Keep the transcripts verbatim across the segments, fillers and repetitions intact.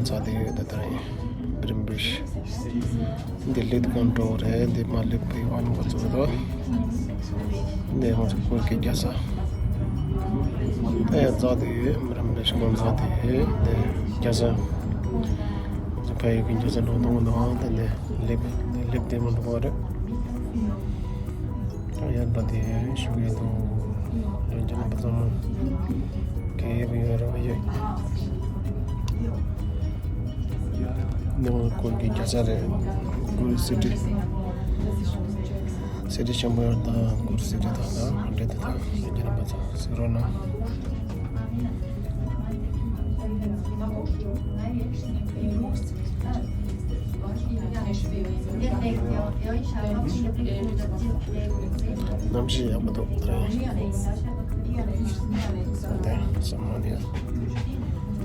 ཚ་དེ་ཡོད་ད་ལྟ་རེད། བྷི་རིམ་བྷི་རིཇ། འདི་ལིབ་གང་འགྲོ་རེད། འདི་མ་ལིབ་པའི་ཨ་ནི་ག་ཚོད་རེད། འདི་ང་ཚོ་སྐོར་གྱི་རྒྱལ་ས། ད་ཡ་རྫ་དེ་ཡོད། བྷི་རིམ་བྷི་རིཇ་སྐོར་རྫ་དེ་ཡོད། འདི་རྒྱལ་ས། ང་ཚོ་ཕ་ཡུལ་གྱི་རྒྱལ་ས་འགྲོ་གཏོང་གི་འདུག་ཨང་། ད་འདི་ལིབ། འདི་ལིབ་དེ་མ་འགྲོ་གི་རེད། ཡར་པ་དེ་ཞུ་གི་འདུག་ལན་ཅན་པ་ཚང་མ་གལ་ཡོད་པ་ཡོད་རེད་པ་ཡོད། ནེ་ཝོ་སྐོར་གྱི་རྒྱལ་ས་རེད། གུར་སི་ཊི། སི་ཊི་ཆེན་པོ་ཡོད་ད། གུར་སི་ཊི་དང་ད་ག་འདྲ་དེ་དང་ལན་ཅན་པ་ཚང་གཟིགས་རོགས་གནང་། གནམ་གཤིས་ཡག་པོ་འདུག་ད་རེས། ད་ལྟའི་ས་མ་ནི་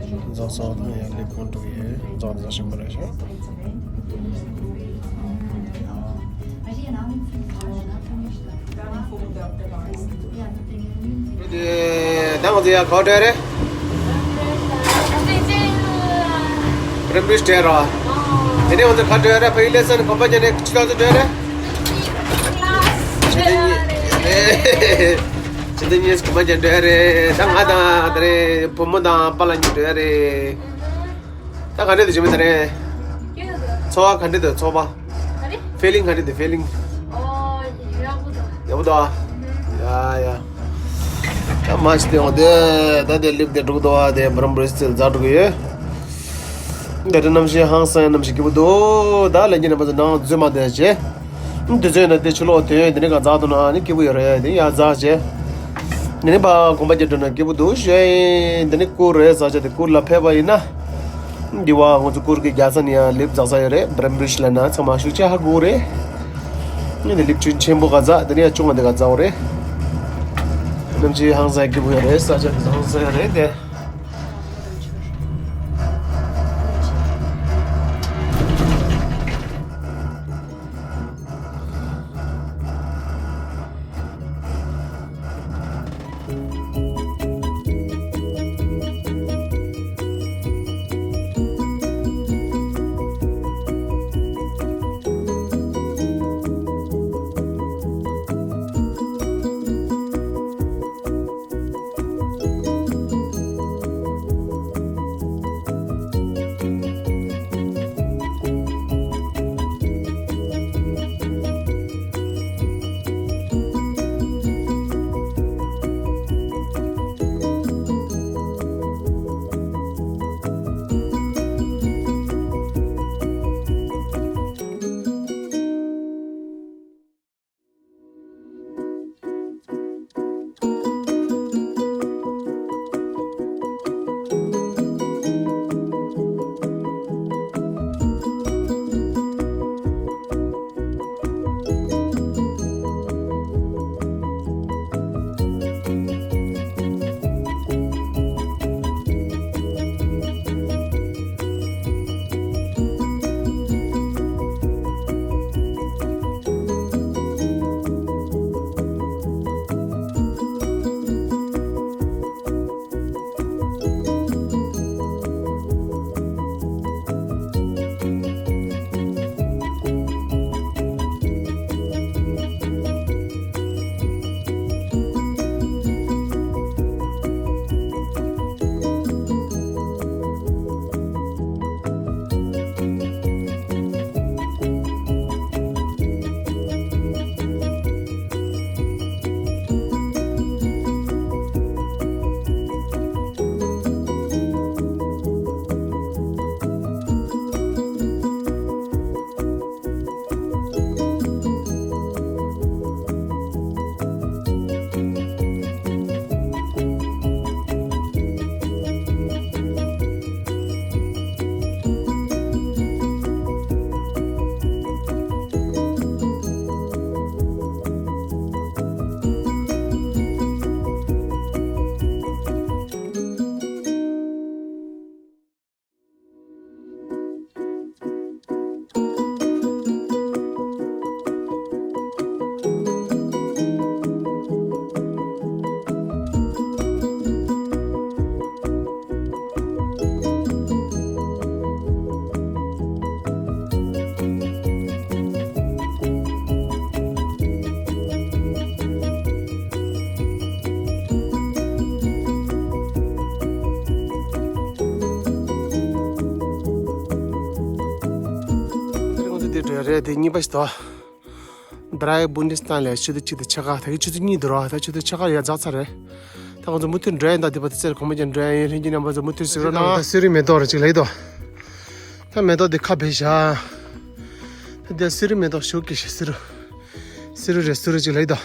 རྫོགས་སོང་དང་ཡང་སླེབས་གོང་འགྲོ་གི་ཡོད། རྫོགས་རྫོགས་ཆེན་པོ་རེད་ཤག་ད་ང་ཚོ་ཡར་ག་པར་འགྲོ་ཡ་རེད། བྷི་རིམ་བྷི་རིཇ་འགྲོ་ཡ་རེད། དེ་ནས་ང་ཚོ་ག་འགྲོ་ཡ་རེད། ཕ་ཡུལ་ལེ་ཚན་གོམ་པ་བརྒྱབ་ནས་ཕྱི་ལོགས་ཚོ་འགྲོ་ཡ་རེད། ཇི་ལྟར་ཉིད་ཇི་ལྟར་ཉིད་གོམ་པ་བརྒྱབ་འགྲོ་ཡ་རེད། ད་ང་དང་ད་རེས་བུ་མོ་དང་པཱ་ལགས་གཉིས་འགྲོ་ཡ་རེད། ད་ག་འདྲ་འདུག་ཇི་མི་ད་རེས། ཚོར་བ་ག་འདྲ་འདུག་ཚོར་བ། ཨ་རེ། ཕི་ལིང་ག་འདྲ་འདུག་ཕི་ལིང་། ཨོ། ཡག་པོ་འདུག་ཡག་པོ་འདུག་ཡ་ཡ། ད་མ་ཅི་དེ་འོང་དེ་ད་དེ་ལིབ་དེ་འགྲོ་གི་འདུག་བ། དེ་བྷི་རིམ་བྷི་རིཇ་ཚོ་འཛེགས་འགྲོ་གི་ཡོད། དེ་འདྲ་གནམ་གཤིས་ཧང་སང་གནམ་གཤིས་སྐྱིད་པོ་འདུག་ད་ལན་ཅན་པ་ཚོ་ནང་འཛུལ་མ་བསྡད་བྱས། དེ་ཚོའི་ནང་དེ་ཕྱི་ལོགས་དེ་དེ་ནས་ག་འཛེགས་འདུག་ན་ནི་སྐྱིད་པོ་ཡོད་རེད། དེ་ཡར་འཛེགས་བྱས། དེ་ནས་ཕར་གོམ་པ་བརྒྱབ་འགྲོ་ན་སྐྱིད་པོ་འདུག་ཞེས། དེ་ནས་གུར་རེད་ཟེར་བྱས་དེ་གུར་ལ་ཕེབས་པ་ཡིན་ན། འདི་བ་ང་ཚོ་གུར་གྱི་རྒྱལ་ས་ནས་ཡང་ལིབ་འཛེགས་ས་ཡོད་རེད། བྷི་རིམ་བྷི་རིཇ་ལབ་ན་ཚང་མ་ཤུགས་ཆེ་ཧ་གོ་རེད། ངས་འདི་ལིབ་ཆུང་ཆེན་པོ་ག་འཛེགས། དེ་ནས་ཡང་ཆུང་བ་འདི་ག་འཛེགས་རེད། གནམ་གཤིས་ཧང་སང་སྐྱིད་པོ་ཡོད་རེད། ས་ཆ་འདི་ཧང་སང་ཡོད་རེད་དེ། རེད། དེ་གཉིས་པ་ཞིག་ཏོ། Drei Bundesland ལས་ཆུ་ཚོད་གཅིག་དང་ཕྱེད་ཀ། ད་གི་ཆུ་ཚོད་གཉིས་འདུག་ར། ད་ཆུ་ཚོད་ཕྱེད་ཀ་ཡར་འཛེགས་ཚར་རེད། ད་ང་ཚོ་མུ་མཐུད་འགྲོ་ཡིན། ད་དེ་བར་དུ་རྩེར་གོམ་པ་རྒྱག་འགྲོ་ཡིན། ལྷན་རྒྱས་རྣམ་པ་ཚོ་མུ་མཐུད་གཟིགས་རོགས་གནང་། ད་སི་རུ་མེ་ཏོག་རེད་ཅིག་ལེགས་དོ། ད་མེ་ཏོག་དེ་ཁ་བེ་བཞག་ད་དེ་སི་རུ་མེ་ཏོག་ཞོ་ཀེ་ཤི་སི་རུ། སི་རུ་རེད། སི་རུ་ཅིག་ལེགས་དོ།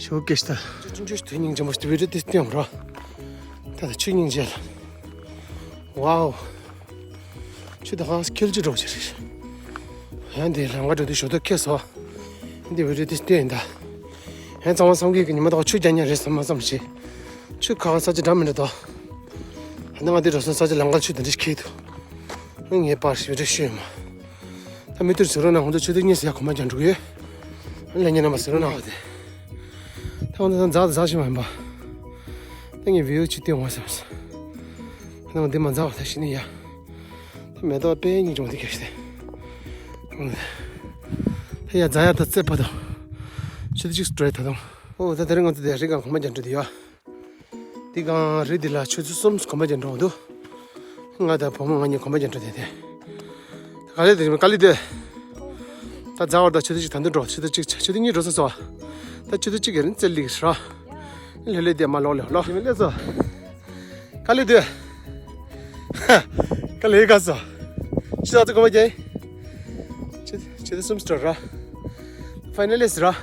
ཞོ་ཀེ་ཤི་ད། ཆུ་ཆུང་ཆུང་ཞིག་ཐོན་སྙིང་རྗེ་མོ་ཞིག་བི་ཌི་ཡོ་དེ་སྟོན་རོགས། ད་ད་ཆུ་སྙིང་རྗེ་ལ། ཝའོ། ཆུ་ད་ཧང་ཁྱེར་ཅི་འགྲོ་ཅི་རེད། ཡང་འདི་ལམ་ཁ་འགྲོ་དུས་ཞོ་ཏོ་ཁེ་སོ། འདི་བི་ཌི་ཡོ་དེ་སྟོན་ཡིན་ད། ཡང་ཚང་མ་བསམ་གི་གི་ཉི་མ་དག་ཆུ་རྒྱག་ཉན་རེད་བསམ་མ་བསམ་ཞིག་ཆུ་ཁ་ཁ་ས་ཅི་འདྲ་མི་འདྲ་དོ། ཡང་ང་འདི་འགྲོ་སོང་ས་ཅི་ལམ་ཁ་ཆུ་དེ་འདྲ་ཞིག་ཁེལ་འདུག་ངས་པར་ཞིག་རེ་ཤོད་མ། ད་མི་ཐུར་ཟེར་རོགས་གནང་། ཁོང་ཚོ་ཆུ་ཚོད་གཉིས་ཟེར་ཡ་གོམ་པ་རྒྱག་འགྲོ་གི་ཡོད། ལྷན་རྒྱས་རྣམ་པ་ཟེར་རོགས་གནང་བ་དེ། ད་ཁོང་ཚོ་འཛག་འཛག་ཞིག་མ་ཡིན་པ། ད་ངས་བི་ཡོ་ཆུ་སྟོན་འོང་བསམ་སོང་། ཁོང་ཚོ་འདི་མ་འཛག་པ་ད་ཤི་ནི་ཡ། ད་མེ་ཏོག་དཔེ་སྙིང་རྗེ་མོ་འདི་ག་ཞིག་སྟེ། ད་ཡ་འཛག་ཡ་ད་རྩེ་བ་དང་། ཆུ་ཚོད་གཅིག་སུ་འགྲོ་ཡ་ད་དང་། ཨོ་ད་དེ་རིང་ང་ཚོ་དེ་རི་སྒང་གོམ་པ་རྒྱག་འགྲོ་དུས་ཡ། འདི་སྒང་རི་འདི་ལ་ཆུ་ཚོད་གསུམ་གོམ་པ་རྒྱག་འགྲོ་འདུག་ང་དང་བུ་མོ་ང་གཉིས་གོམ་པ་རྒྱག་འགྲོ་དེ་དེ། ད་ག་ལེ་དེ་རིང་དཀའ་ལས་དེ། ད་འཛག་བར་ད་ཆུ་ཚོད་གཅིག་ད་འདི་འགྲོ། ཆུ་ཚོད་གཅིག་ཆུ་ཚོད་གཉིས་འགྲོ་ས་སོ། ད་ཆུ་ཚོད་གཅིག་གི་རིང་རྩེ་ལིག་ར། ལེ་ལེ་དེ་མ་ལོག་ལེ་ལོག་ལེ་སོ། དཀའ་ལས་དེ། དཀའ་ལས་ག་སོ། ཆུ་ཚོད་གོམ་པ་རྒྱག་ཆུ་ཆུ་ཚོད་གསུམ་འགྲོ་ར། ཕའི་ནལ་ལེ་སི་ར།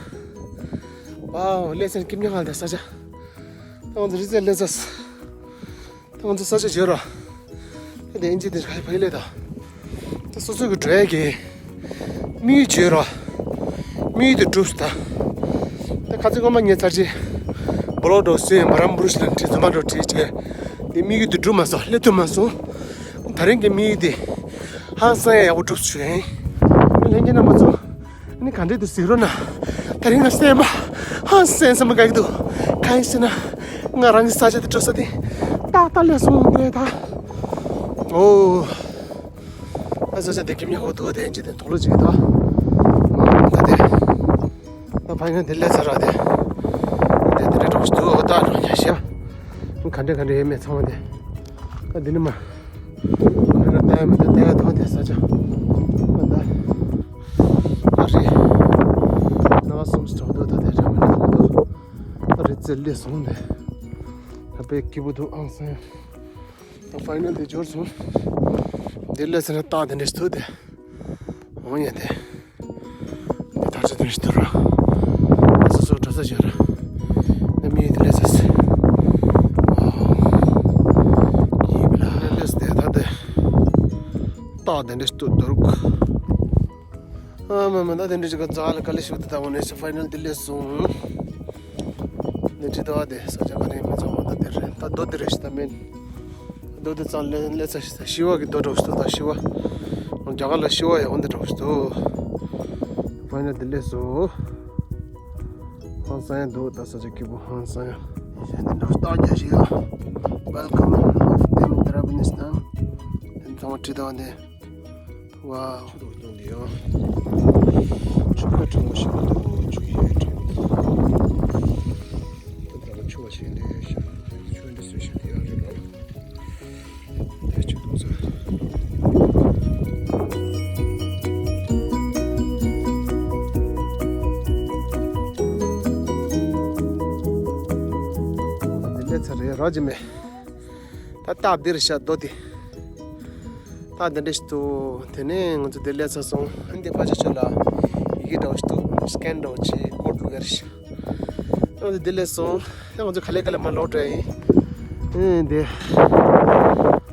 ཝའོ་ལེ་སན་ཀིམ་ཉང་ཧལ་དེ་ས་ཆ། ད་ང་ཚོ་རི་རྩེ་སླེབས་ཚར། ད་ང་ཚོ་ས་ཆ་བརྗོད་རོགས། ད་དེ་ཨིན་ཇི་དེ་ག་ཕ་གི་ལས་ད། ད་སོ་སོ་གི་འགྲོ་ཡ་གི་དམིགས་ཡུལ་བརྗོད་རོགས། དམིགས་ཡུལ་དེ་འགྲུབ་སོང་ད། ད་ཁ་སང་སྔོན་མ་ངས་ཚར་གཅིག་བོ་ལོག་འགྲོ་སོང་། བྷ་རམ་བུ་རུ་ཤི་ལ་བྲིས། རྫུན་མ་འགྲོ་བྲིས་བྱས། དེ་དམིགས་ཡུལ་དེ་འགྲུབ་མ་སོང་། སླེབས་ཐུབ་མ་སོང་། ད་རིང་གི་དམིགས་ཡུལ་དེ་ཧང་སང་ཡ་ཡག་པོ་འགྲུབ་སོང་ཡིན། ལྷན་རྒྱས་རྣམ་པ་ཚོ། ནི་ག་འདྲས་འདུག་གཟིགས་རོགས་གནང་། ད་རིང་ང་སེམས་པ་ཧང་སང་སེམས་པ་དགའ་གི་འདུག་གང་ཡིན་ཟེར་ན། ང་རང་གི་ས་ཆ་དེ་འགྲོ་ས་དེ་ཏག་ཏག་སླེབས་སོང་དེ་ད། ཨོ། ཨ་ས་ཆ་དེ་ཀིམ་ཉང་ཧལ་འདུག་དེ་ཅི་དེ་དོག་ལོ་ཅིག་འདུག་ད་དེ་ད་ཕ་ཡུལ་དེ་སླེབས་ཚར་ར་དེ། དེ་དེ་འདྲ་འགྲོ་ཞིག་འདུག་ད་འགྲོ་ཉ་ཤ། ག་འདྲས་ག་འདྲས་ཡོད་མེད་ཚང་མ་དེ། ད་འདི་ནི་མ། ཁོ་ར་ལྟ་ཡ་མི་འདུག་ལྟ་ཡ་ཐོག་དེ་ས་ཆ། ཨ་ད། ཨ་རི། ན་བ་སུམ་སི་ཐོག་ཏུ་ད་དེ་ར་མི་འདུག་ད་རི་རྩེ་སླེབས་སོང་དེ། ད་དཔེ་སྐྱིད་པོ་འདུག་ཨང་སང་། ད་ཕའི་ནལ་དེ་འབྱོར་སོང་། འདི་སླེབས་ཚར་ན་རྟགས་དེ་འདྲ་ཞིག་འདུག་དེ། འོང་ཡ་དེ། འདི་ཐག་ཆོད་དེ་ཞིག་འདུག་ར། ཨ་སོ་སོ་གྲྭ་ས་བྱས་ར། ནི་མི་དེ་ལས་ས་སི། ཝའོ། ཡིབ་ལ་ལས་དེ་ད་དེ། རྟགས་དེ་འདྲ་ཞིག་འདུག་ཨ་མ་མ་ད་དེ་འདྲ་ཞིག་ག་འཛག་ལ་དཀའ་ལས་ཞིག་འདུག་ད་འོ་ནས་སུ་ཕའི་ནལ་དེ་སླེབས་སོང་། འདི་འདྲ་ད་དེ་ས་ཆ་ག་རེ་མི་ཚང་བ་ད་དེ་རེད། ད་རྡོ་དེ་རེད་ཤི་ད་མིན། རྡོ་དེ་ཙང་ལེ་ལེ་ཚ་ཤི་ཤི་བ་གི་རྡོ་འགྲོ་ཤི་ད་ཤི་བ། རྒྱ་གར་ལ་ཤི་བ་ཡ་འོན་དེ་འགྲོ་ཤི་ད། ཕའི་ནལ་དེ་སླེབས་སོང་། ཧང་སང་ཡ་འདུག་ད་ས་ཆ་སྐྱིད་པོ་ཧང་སང་ཡ། ཡ་དེ་འགྲོ་ཤི་ད་རྒྱ་ཤི་ཡ། Welcome of them Trabnistan དེ་ཚང་མ་བྲིས་ད་འདི། ཝའོ། ཆུ་དང་སྟོང་འདི་ཡང་ཆུ་ཁ་གྲང་མོ་ཞིག་འདུག་ཆུ་ཡོད་གྲང་མོ། ད་ད་ཆུ་བ་ཞིག་འདི་ཤ་ཆུ་འདི་སུ་ཞིག་འདི་ཡང་རེད་པ། དེ་ཆུ་འདུག་ས། འདི་ལས་ཚ་རེད་ར་ཇི་མེ། ད་སྟབས་བདེ་རེད་ཤག་རྡོ་དེ། ད་འདི་འདྲ་ཞིག་འདུག་དེ་ནས་ང་ཚོ་འདིར་སླེབས་ཚར་སོང་། ཨ་འདི་ཕ་ཆ་ཆོད་ལ་ཡི་གེ་འདྲ་བོ་ཞིག་འདུག་སི་ཀེན་འདྲ་བོ་བྱས་ཀོཌ་བླུག་ཡ་རེད་ཤག་ང་ཚོ་འདིར་སླེབས་སོང་། ཨ་ང་ཚོ་ག་ལེ་ག་ལེ་མར་ལོག་འགྲོ་ཡ་ཡིན། ཨ་འདི།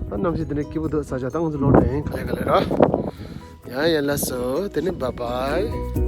ད་གནམ་གཤིས་འདི་འདྲ་སྐྱིད་པོ་འདུག་ས་ཆ་ད་ང་ཚོ་ལོག་འགྲོ་ཡ་ཡིན་ག་ལེ་ག་ལེ་ར། ཡ་ཡ་ལགས་སོ། དེ་ནས་བཱའི་བཱའི།